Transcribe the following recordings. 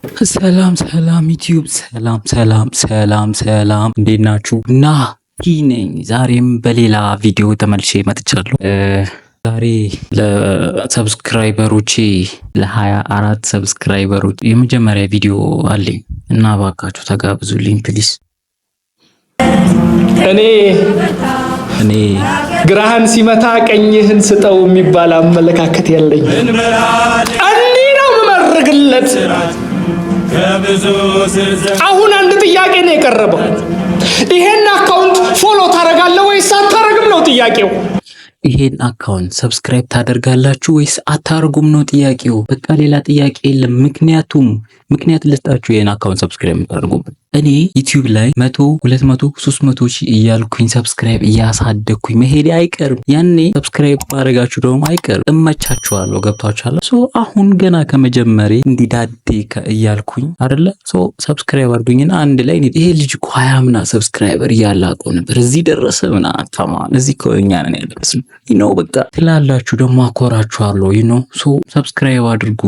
ሰላም ሰላም ዩቲዩብ፣ ሰላም ሰላም ሰላም ሰላም፣ እንዴት ናችሁ? ናቲ ነኝ። ዛሬም በሌላ ቪዲዮ ተመልሼ መጥቻለሁ። ዛሬ ለ subscriber ኦቼ፣ ለ24 subscriber ኦች የመጀመሪያ ቪዲዮ አለኝ እና እባካችሁ ተጋብዙልኝ please። እኔ እኔ ግራህን ሲመታ ቀኝህን ስጠው የሚባል አመለካከት ያለኝ እንዲህ ነው የምመርግለት። አሁን አንድ ጥያቄ ነው የቀረበው። ይሄን account follow ታደርጋለህ ወይስ አታደርግም ነው ጥያቄው። ይሄን account subscribe ታደርጋላችሁ ወይስ አታርጉም ነው ጥያቄው። በቃ ሌላ ጥያቄ የለም። ምክንያቱም ምክንያት ልስጣችሁ ይሄን account subscribe የምታደርጉበት። እኔ ዩቲዩብ ላይ 100፣ 200፣ 300 ሺህ እያልኩኝ subscribe እያሳደግኩኝ መሄዴ አይቀርም። ያኔ subscribe ማድረጋችሁ ደግሞ አይቀርም። እመቻችኋለሁ። ገብቷችኋል? So አሁን ገና ከመጀመሬ እንዲዳዴ እያልኩኝ አይደለ? So subscribe አድርጉኝና አንድ ላይ ይሄ ልጅ እኮ 20 ምናምን subscriber እያላቀው ነበር እዚህ ደረሰ ምናምን፣ ተማን እዚህ እኮ እኛ ነን ያደረስነው በቃ ትላላችሁ። ደግሞ አኮራችኋለሁ። So subscribe አድርጉ።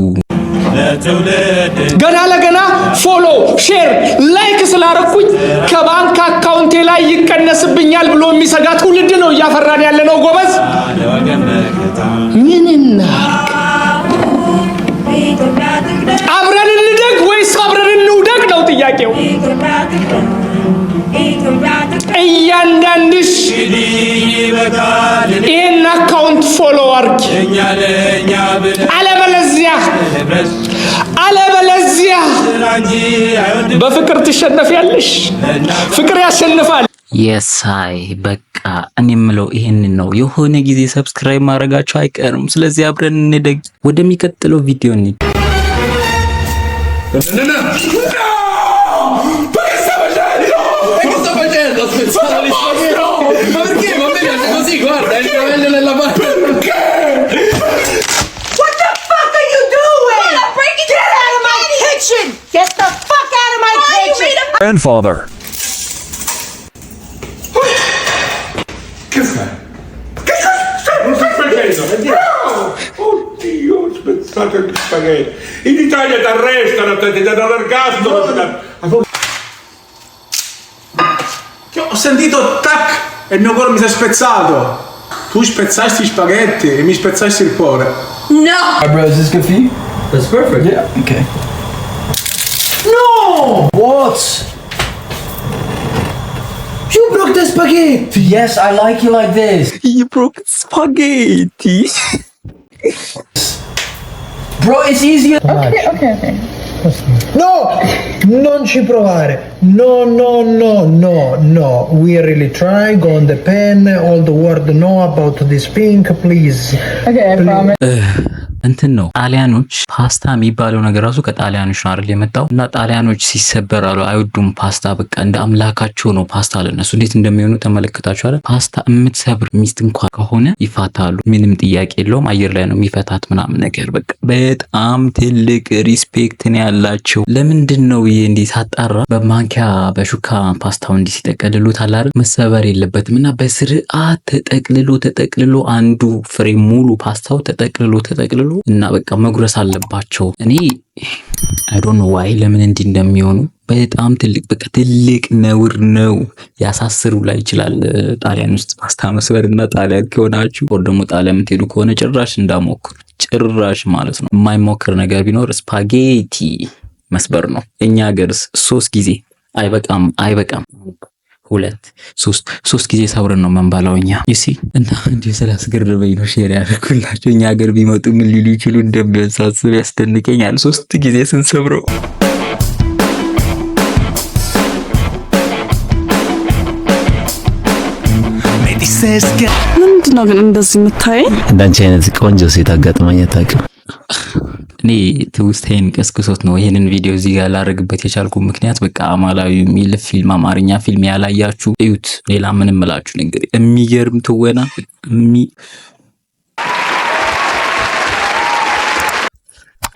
ገና ለገና follow፣ share፣ like ስላረኩኝ ከባንክ account ኤ ላይ ይቀነስብኛል ብሎ የሚሰጋ ትውልድ ነው እያፈራን ያለ ነው። ጎበዝ፣ ምን እናርግ? አብረን እንደግ ወይስ አብረን እንውደቅ ነው ጥያቄው። እያንዳንድሽ ይህን account follow አርጊ። አለበለዚያ አለበለዚያ በፍቅር ትሸነፊያለሽ። ፍቅር ያሸንፋል። የሳይ በቃ እኔ የምለው ይሄንን ነው። የሆነ ጊዜ subscribe ማድረጋቸው አይቀርም። ስለዚህ አብረን እንደግ። ወደሚቀጥለው ቪዲዮ እንሂድ። Ma che sta facendo? Ma che sta facendo? Ho spezzato gli spaghetti! Ma perché? Ma a me piace così, guarda, entra meglio nella parte. Perché? What the fuck are you doing? Get out of my kitchen! Get the fuck out of my kitchen! Grandfather. Che fai? Che cosa stai facendo? No! Oddio, ho spezzato gli spaghetti. In Italia ti arrestano, ti danno l'ergastolo. Che ho sentito tac e il mio cuore mi si è spezzato. Tu spezzasti gli spaghetti e mi spezzasti il cuore. No! Bro, is this good for you? That's perfect. Yeah. Okay. No! What? You broke the spaghetti! Yes, I like you like this. You broke spaghetti. Bro, it's easier. Okay. No! Non ci provare. No, no, no, no, no. We really try. Go on the pen. All the world know about this thing, please. Okay, I promise. እንትን ነው፣ ጣሊያኖች ፓስታ የሚባለው ነገር ራሱ ከጣሊያኖች ነው አይደል የመጣው? እና ጣሊያኖች ሲሰበር አሉ አይወዱም ፓስታ። በቃ እንደ አምላካቸው ነው ፓስታ ለነሱ። እንዴት እንደሚሆኑ ተመለከታችሁ አይደል? ፓስታ የምትሰብር ሚስት እንኳን ከሆነ ይፋታሉ። ምንም ጥያቄ የለውም። አየር ላይ ነው የሚፈታት ምናምን ነገር። በቃ በጣም ትልቅ respect ነው ያላቸው። ለምንድን ነው ይሄ እንዲህ ሳጣራ በማንኪያ በሹካ ፓስታው እንዲህ ሲጠቀልሉት አለ አይደል፣ መሰበር የለበትም እና በስርዓት ተጠቅልሎ ተጠቅልሎ አንዱ ፍሬ ሙሉ ፓስታው ተጠቅልሎ ተጠቅልሎ እና በቃ መጉረስ አለባቸው። እኔ I don't know why ለምን እንዲህ እንደሚሆኑ። በጣም ትልቅ በቃ ትልቅ ነውር ነው። ያሳስሩ ላይ ይችላል ጣሊያን ውስጥ ፓስታ መስበር። እና ጣሊያን ከሆናችሁ or ደግሞ ጣሊያን የምትሄዱ ከሆነ ጭራሽ እንዳትሞክሩ፣ ጭራሽ ማለት ነው። የማይሞክር ነገር ቢኖር ስፓጌቲ መስበር ነው። እኛ ሀገርስ ሶስት ጊዜ አይበቃም፣ አይበቃም፣ ሁለት ሶስት፣ ሶስት ጊዜ ሰብረን ነው መንበላው እኛ፣ you see። እና እንዲሁ ስላስገረመኝ ነው share ያደረኩላቸው። እኛ ሀገር ቢመጡ ምን ሊሉ ይችሉ እንደሚሆን ሳስብ ያስደንቀኛል። ሶስት ጊዜ ስንሰብረው። ምንድን ነው ግን እንደዚህ የምታየኝ? እንዳንቺ አይነት ቆንጆ ሴት አጋጥማኝ አታውቅም። እኔ ትውስታዬን ቀስቅሶት ነው ይህንን ቪዲዮ እዚህ ጋር ላደርግበት የቻልኩ ምክንያት። በቃ አማላዊ የሚል ፊልም፣ አማርኛ ፊልም ያላያችሁ እዩት። ሌላ ምንም እላችሁ ነገር የሚገርም ትወና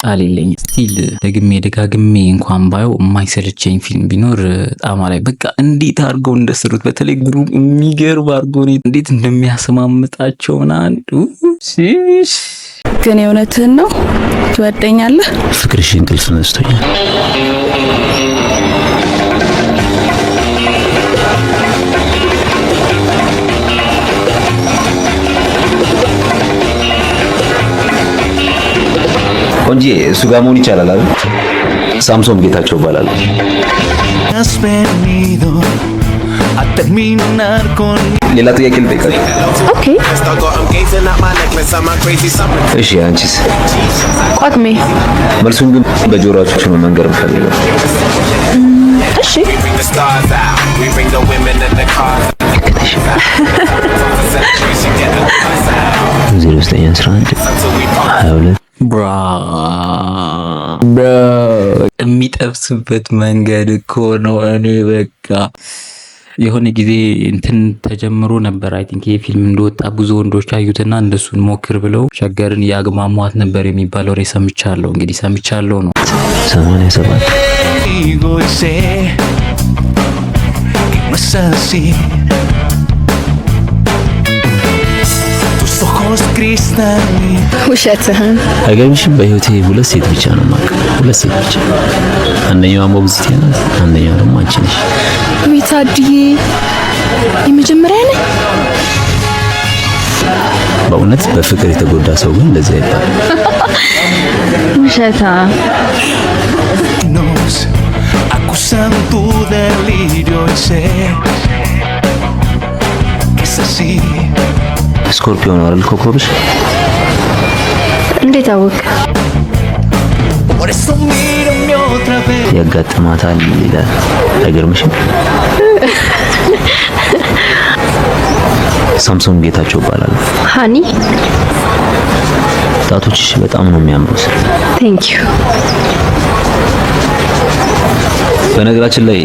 ቃል የለኝም። Still ደግሜ ደጋግሜ እንኳን ባየው የማይሰለቸኝ ፊልም ቢኖር ጣማ ላይ በቃ እንዴት አድርገው እንደሰሩት፣ በተለይ ግሩም የሚገርም አድርጎ እንዴት እንደሚያስማምጣቸው ምናምን ሲሽ። ግን የእውነትህን ነው? ትወደኛለህ? ፍቅርሽ እንቅልፍ ነስቶኛል። ቆንጂ እሱ ጋር መሆን ይቻላል አይደል? ሳምሶን ጌታቸው እባላለሁ። Has venido a terminar con ሌላ ጥያቄ ልጠይቃችሁ። Okay። እሺ፣ አንቺስ? ጳጉሜ። መልሱን ግን በጆሮአችሁ ነው መንገር የምፈልገው። እሺ። ልክ ነሽ። 0911 22 Bro, የሚጠብስበት መንገድ እኮ ነው። እኔ በቃ የሆነ ጊዜ እንትን ተጀምሮ ነበር። I think ይሄ ፊልም እንደወጣ ብዙ ወንዶች አዩትና እንደሱን ሞክር ብለው ሸገርን እያግማሟት ነበር የሚባለው ወሬ ሰምቻለሁ። እንግዲህ ሰምቻለሁ ነው። 87። Contigo y sé que no es así. Tus ojos cristalinos. ውሸትህን። አይገርምሽም? በህይወቴ ሁለት ሴት ብቻ ነው የማውቀው። ሁለት ሴት ብቻ። አንደኛዋ ሞግዚቴ ናት፣ አንደኛዋ ደግሞ አንቺ ነሽ። ውይ ታድዬ፣ የመጀመሪያ ነኝ። በእውነት በፍቅር የተጎዳ ሰው ግን እንደዚህ አይባልም። ውሸታ። Acusan tu delirio y sé que es así. Scorpio ነው አይደል ኮከብሽ? እንዴት አወቅ? Por eso mírame otra vez. ያጋጥማታል ይላል። አይገርምሽም? ሳምሶን ጌታቸው እባላለሁ። ሃኒ። ጣቶችሽ በጣም ነው የሚያምሩት። Thank you። በነገራችን ላይ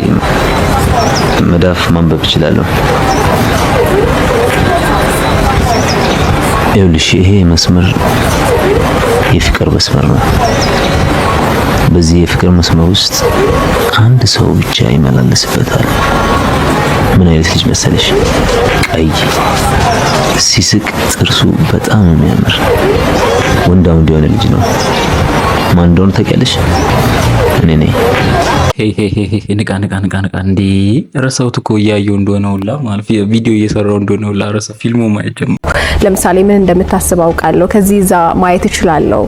መዳፍ ማንበብ እችላለሁ። ይኸውልሽ፣ ይሄ መስመር የፍቅር መስመር ነው። በዚህ የፍቅር መስመር ውስጥ አንድ ሰው ብቻ ይመላለስበታል። ምን አይነት ልጅ መሰለሽ? ቀይ፣ ሲስቅ ጥርሱ በጣም የሚያምር፣ ወንዳ ወንድ የሆነ ልጅ ነው። ማን እንደሆነ ታውቂያለሽ? እኔ ነኝ። Hey, hey, hey, hey፣ ንቃ ንቃ ንቃ ንቃ! እንዴ፣ ረሳሁት እኮ፣ እያየሁ እንደሆነ ሁላ ማለት ቪዲዮ እየሰራው እንደሆነ ሁላ ረሳ፣ ፊልሙ ማየት ጀመርኩ። ለምሳሌ ምን እንደምታስብ አውቃለሁ፣ ከዚህ እዛ ማየት እችላለሁ፣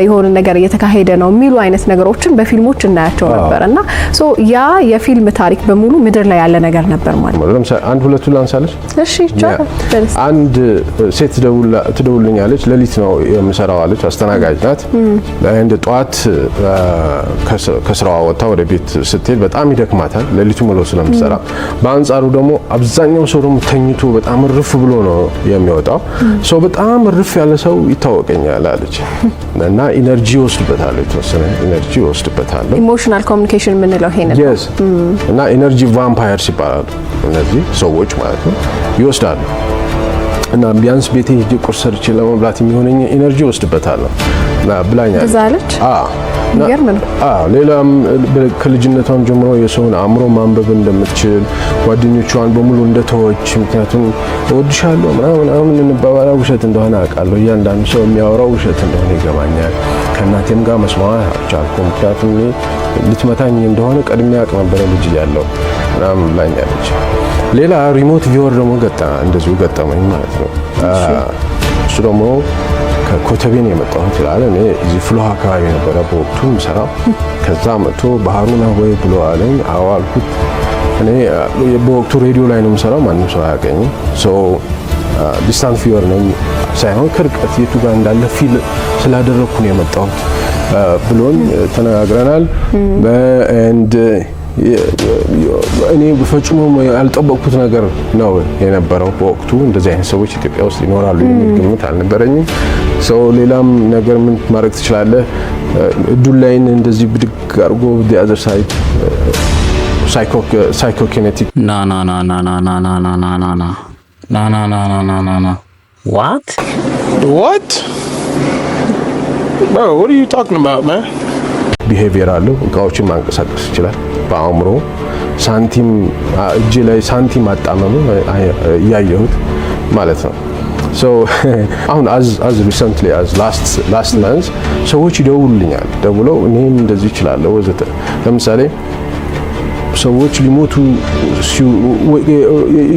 የሆነ ነገር እየተካሄደ ነው የሚሉ አይነት ነገሮችን በፊልሞች እናያቸው ነበር። እና so ያ የፊልም ታሪክ በሙሉ ምድር ላይ ያለ ነገር ነበር ማለት ነው። ለምሳሌ አንድ ሁለቱ ላንሳለች። እሺ፣ ይቻላል። በደስታ። አንድ ሴት ትደውልልኛለች። ሌሊት ነው የምሰራው አለች። አስተናጋጅ ናት። እንደ ጠዋት ከስራዋ ወጥታ ወደ ቤት ስትሄድ በጣም ይደክማታል፣ ሌሊቱ ሙሉ ስለምትሰራ። በአንጻሩ ደግሞ አብዛኛው ሰው ደግሞ ተኝቶ በጣም እርፍ ብሎ ነው የሚወጣው። ሰው በጣም እርፍ ያለ ሰው ይታወቀኛል አለች እና energy ይወስድበታል፣ የተወሰነ energy ይወስድበታል። Emotional communication የምንለው ይሄንን ነው። Yes፣ እና energy vampires ይባላሉ እነዚህ ሰዎች ማለት ነው፣ ይወስዳሉ። እና ቢያንስ ቤቴ ሄጄ ቁርስ ሰርቼ ለመብላት የሚሆነኝ energy ይወስድበታለሁ ብላኛለች። እዛ አለች። አዎ። የሚገርም ነው። አዎ፣ ሌላም ከልጅነቷም ጀምሮ የሰውን አእምሮ ማንበብ እንደምትችል፣ ጓደኞቿን በሙሉ እንደተወች፣ ምክንያቱም እወድሻለሁ ምናምን ምናምን እንባባላ ውሸት እንደሆነ አውቃለሁ። እያንዳንዱ ሰው የሚያወራው ውሸት እንደሆነ ይገባኛል። ከእናቴም ጋር መስማማት አልቻልኩም። ምክንያቱም እኔ ልትመታኝ እንደሆነ ቀድሜ አውቅ ነበረ ልጅ እያለሁ ምናምን ብላኛለች። ሌላ remote viewer ደግሞ ገጠ እንደዚሁ ገጠመኝ ማለት ነው። እሱ ደግሞ ከኮተቤ ነው የመጣሁት ይላል። እኔ እዚህ ፍሎሃ አካባቢ ነበረ በወቅቱ የምሰራው። ከዛ መጥቶ ባህሩ ነህ ወይ ብሎ አለኝ። አዎ አልኩት። እኔ በወቅቱ ሬዲዮ ላይ ነው የምሰራው፣ ማንም ሰው አያውቀኝም። Distant viewer ነኝ ሳይሆን ከርቀት የቱ ጋር እንዳለ feel ስላደረግኩ ነው የመጣሁት ብሎኝ ተነጋግረናል። And እኔ ፈጽሞ ያልጠበቅኩት ነገር ነው የነበረው። በወቅቱ እንደዚህ አይነት ሰዎች ኢትዮጵያ ውስጥ ይኖራሉ የሚል ግምት አልነበረኝም። So ሌላም ነገር ምን ማድረግ ትችላለህ? ዱላይን እንደዚህ ብድግ አድርጎ other side psychokinetic ና ና ና ና ና ና ና ና ና ና ና ና ና ና ና ና ና ና፣ what? What? Bro, what are you talking about, man? Behavior አለው። እቃዎችን ማንቀሳቀስ ይችላል። በአእምሮ ሳንቲም እጅ ላይ ሳንቲም አጣመሙ እያየሁት ማለት ነው። So አሁን as recently as last month ሰዎች ይደውሉልኛል። ደውለው እኔም እንደዚህ እችላለሁ ወዘተ። ለምሳሌ ሰዎች ሊሞቱ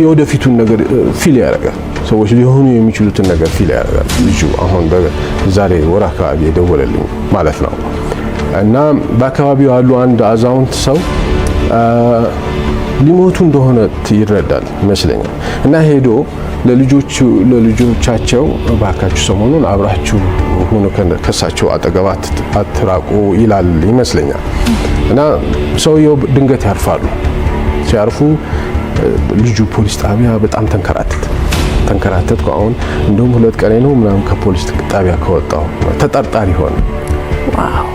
የወደፊቱን ነገር feel ያደርጋል። ሰዎች ሊሆኑ የሚችሉትን ነገር feel ያደርጋል። ልጁ አሁን ዛሬ ወር አካባቢ የደወለልኝ ማለት ነው። እና በአካባቢው ያሉ አንድ አዛውንት ሰው ሊሞቱ እንደሆነ ይረዳል ይመስለኛል። እና ሄዶ ለልጆቻቸው እባካችሁ ሰሞኑን አብራችሁ ሁኑ፣ ከሳቸው አጠገብ አትራቁ ይላል ይመስለኛል። እና ሰውየው ድንገት ያርፋሉ። ሲያርፉ ልጁ ፖሊስ ጣቢያ በጣም ተንከራተተ ተንከራተትኩ። አሁን እንደውም 2 ቀኔ ነው ምናምን ከፖሊስ ጣቢያ ከወጣሁ፣ ተጠርጣሪ ሆነ። Wow፣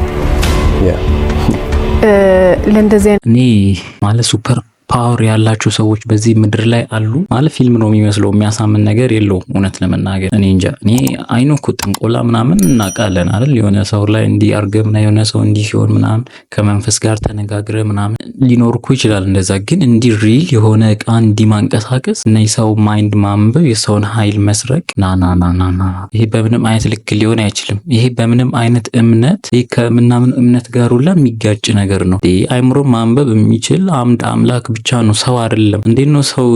ለእንደዚህ እኔ ማለት super power ያላቸው ሰዎች በዚህ ምድር ላይ አሉ ማለት ፊልም ነው የሚመስለው። የሚያሳምን ነገር የለውም። እውነት ለመናገር እኔ እንጃ። እኔ አይኖ እኮ ጥንቆላ ምናምን እናውቃለን አይደል? የሆነ ሰው ላይ እንዲህ አርገ ምና የሆነ ሰው እንዲህ ሲሆን ምናምን ከመንፈስ ጋር ተነጋግረ ምናምን ሊኖር እኮ ይችላል እንደዛ። ግን እንዲህ real የሆነ እቃ እንዲህ ማንቀሳቀስ እና የሰው mind ማንበብ፣ የሰውን ኃይል መስረቅ፣ nah, nah, nah, nah, nah፣ ይሄ በምንም አይነት ልክ ሊሆን አይችልም። ይሄ በምንም አይነት እምነት፣ ይሄ ከምናምን እምነት ጋር ሁላ የሚጋጭ ነገር ነው። አይምሮ ማንበብ የሚችል አንድ አምላክ ብቻ ነው፣ ሰው አይደለም። እንዴት ነው ሰው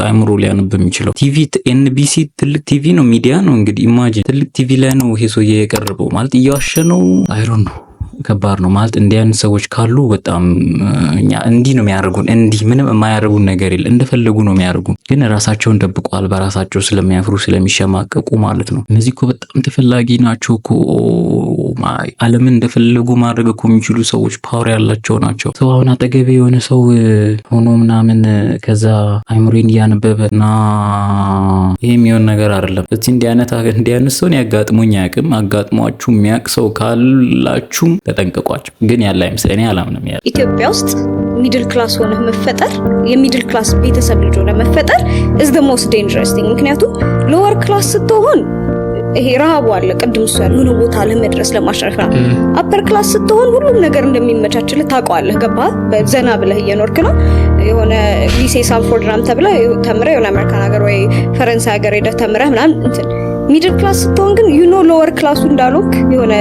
አይምሮ ሊያነብ የሚችለው? TV NBC ትልቅ ቲቪ ነው፣ ሚዲያ ነው። እንግዲህ imagine ትልቅ ቲቪ ላይ ነው ይሄ ሰውዬ የቀረበው። ማለት እየዋሸ ነው። አይሮን ነው፣ ከባድ ነው። ማለት እንዲህ አይነት ሰዎች ካሉ በጣም እኛ እንዲህ ነው የሚያደርጉን። እንዲህ ምንም የማያደርጉን ነገር የለ፣ እንደፈለጉ ነው የሚያደርጉን። ግን ራሳቸውን ደብቀዋል፣ በራሳቸው ስለሚያፍሩ ስለሚሸማቀቁ ማለት ነው። እነዚህ እኮ በጣም ተፈላጊ ናቸው እኮ፣ ዓለምን እንደፈለጉ ማድረግ እኮ የሚችሉ ሰዎች፣ power ያላቸው ናቸው። ሰው አሁን አጠገቤ የሆነ ሰው ሆኖ ምናምን ከዛ አይምሮን እያነበበ ና ይሄ የሚሆን ነገር አይደለም። እስቲ እንዲህ አይነት ሰውን ያጋጥሞኝ አያውቅም። አጋጥሟችሁ የሚያውቅ ሰው ካላችሁም ተጠንቅቋቸው። ግን ያለ አይመስለኝ፣ እኔ አላምንም። ያለ ኢትዮጵያ ውስጥ middle class ሆነህ መፈጠር፣ የ middle class ቤተሰብ ልጅ ሆነህ መፈጠር is the most dangerous thing። ምክንያቱም lower class ስትሆን ይሄ ረሃቡ አለ፣ ቅድም እሱ ያለው የሆነ ቦታ ለመድረስ ለማሸነፍ ነው። Upper class ስትሆን ሁሉም ነገር እንደሚመቻችልህ ታውቀዋለህ። ገባህ? ዘና ብለህ እየኖርክ ነው። የሆነ ሊሴ ሳንፎርድ ምናምን ተብለህ ተምረህ የሆነ አሜሪካን ሀገር ወይ ፈረንሳይ ሀገር ሄደህ ተምረህ ምናምን እንትን። Middle class ስትሆን ግን lower class ኡ እንዳልክ የሆነ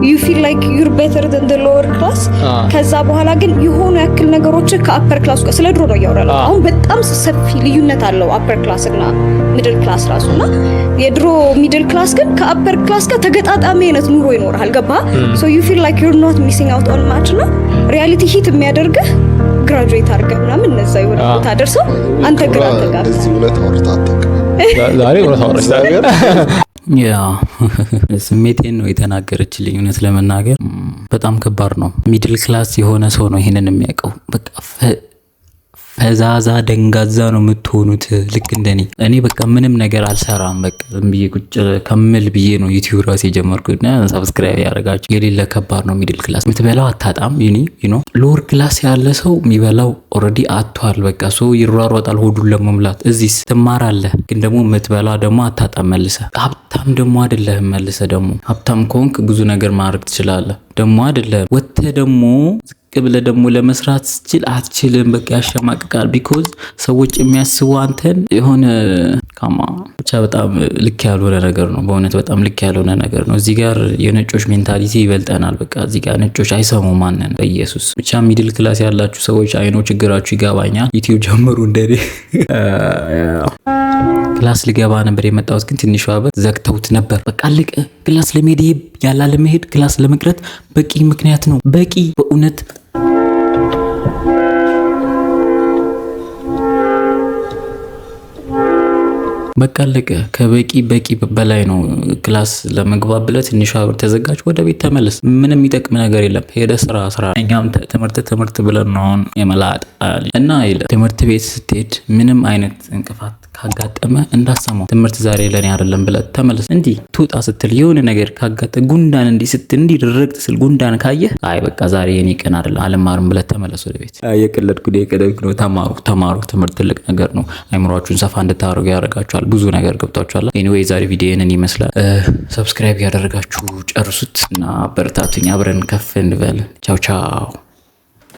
you feel like you're better than the lower class። ከዛ በኋላ ግን የሆኑ ያክል ነገሮች ከ upper class ኡ ጋር፣ ስለ ድሮ ነው እያወራለሁ። አሁን በጣም ሰፊ ልዩነት አለው upper class እና middle class ራሱ። እና የድሮ middle class ግን ከ upper class ጋር ተገጣጣሚ አይነት ኑሮ ይኖርሃል። ገባ? So you feel like you're not missing out on much። እና reality hit የሚያደርግህ graduate አድርገህ ምናምን እነዛ የሆነ ቦታ ደርሰው አንተ ግራ ተጋብተህ እንደዚህ እውነት አውርታ አታውቅም። ዛሬ እውነት አወራች። Yeah፣ ስሜቴን ነው የተናገረችልኝ። እውነት ለመናገር በጣም ከባድ ነው። Middle class የሆነ ሰው ነው ይሄንን የሚያውቀው። በቃ ፈዛዛ ደንጋዛ ነው የምትሆኑት። ልክ እንደኔ። እኔ በቃ ምንም ነገር አልሰራም። በቃ ዝም ብዬ ቁጭ ከምል ብዬ ነው YouTube ራሴ የጀመርኩት እና subscribe ያደረጋችሁ። የሌለ ከባድ ነው። Middle class የምትበላው አታጣም። Lower class ያለ ሰው የሚበላው already አጥቷል። በቃ ሰው ይሯሯጣል ሆዱን ለመሙላት። እዚህስ ትማራለህ፣ ግን ደግሞ የምትበላ ደግሞ አታጣም። መልሰህ ሀብታም ደግሞ አይደለህም። መልሰህ ደግሞ ሀብታም ከሆንክ ብዙ ነገር ማድረግ ትችላለህ። ደግሞ አይደለህም። ወጥተህ ደግሞ ዝቅ ብለህ ደግሞ ለመስራት ስትችል አትችልም። በቃ ያሸማቅቃል። Because ሰዎች የሚያስቡ አንተን የሆነ ካማ ብቻ በጣም ልክ ያልሆነ ነገር ነው። በእውነት በጣም ልክ ያልሆነ ነገር ነው። እዚህ ጋር የነጮች mentality ይበልጠናል። በቃ እዚህ ጋር ነጮች አይሰሙም ማንን በኢየሱስ። ብቻ middle class ያላችሁ ሰዎች አይኖ ችግራችሁ ይገባኛል። YouTube ጀምሩ እንደኔ። Class ልገባ ነበር የመጣሁት ግን ትንሿ በር ዘግተውት ነበር። በቃ አለቀ። Class ለመሄድ ያላ ለመሄድ class ለመቅረት በቂ ምክንያት ነው። በቂ በእውነት። በቃ አለቀ። ከበቂ በቂ በላይ ነው። Class ለመግባት ብለህ ትንሿ በር ተዘጋጅ፣ ወደ ቤት ተመለስ። ምንም የሚጠቅም ነገር የለም። ሄደ ስራ ስራ። እኛም ትምህርት ትምህርት ብለን ነው አሁን የመላጣ እና ትምህርት ቤት ስትሄድ ምንም አይነት እንቅፋት ካጋጠመ እንዳሰማው ትምህርት ዛሬ ለኔ አይደለም ብለህ ተመለስ። እንዲህ ትውጣ ስትል የሆነ ነገር ካጋጠ ጉንዳን እንዲህ ስትል እንዲህ ረግጥ ስል ጉንዳን ካየህ አይ በቃ ዛሬ የኔ ቀን አይደለም አልማርም ብለህ ተመለስ ወደ ቤት። የቀለድኩ የቀለድኩ ነው። ተማሩ ተማሩ። ትምህርት ትልቅ ነገር ነው። አይምሯችሁን ሰፋ እንድታደርጉ ያደርጋችኋል። ብዙ ነገር ገብቷችኋል። Anyway ዛሬ ቪዲዮ ይህንን ይመስላል። Subscribe ያደረጋችሁ ጨርሱት እና በርታቱኝ። አብረን ከፍ እንበል። ቻው ቻው።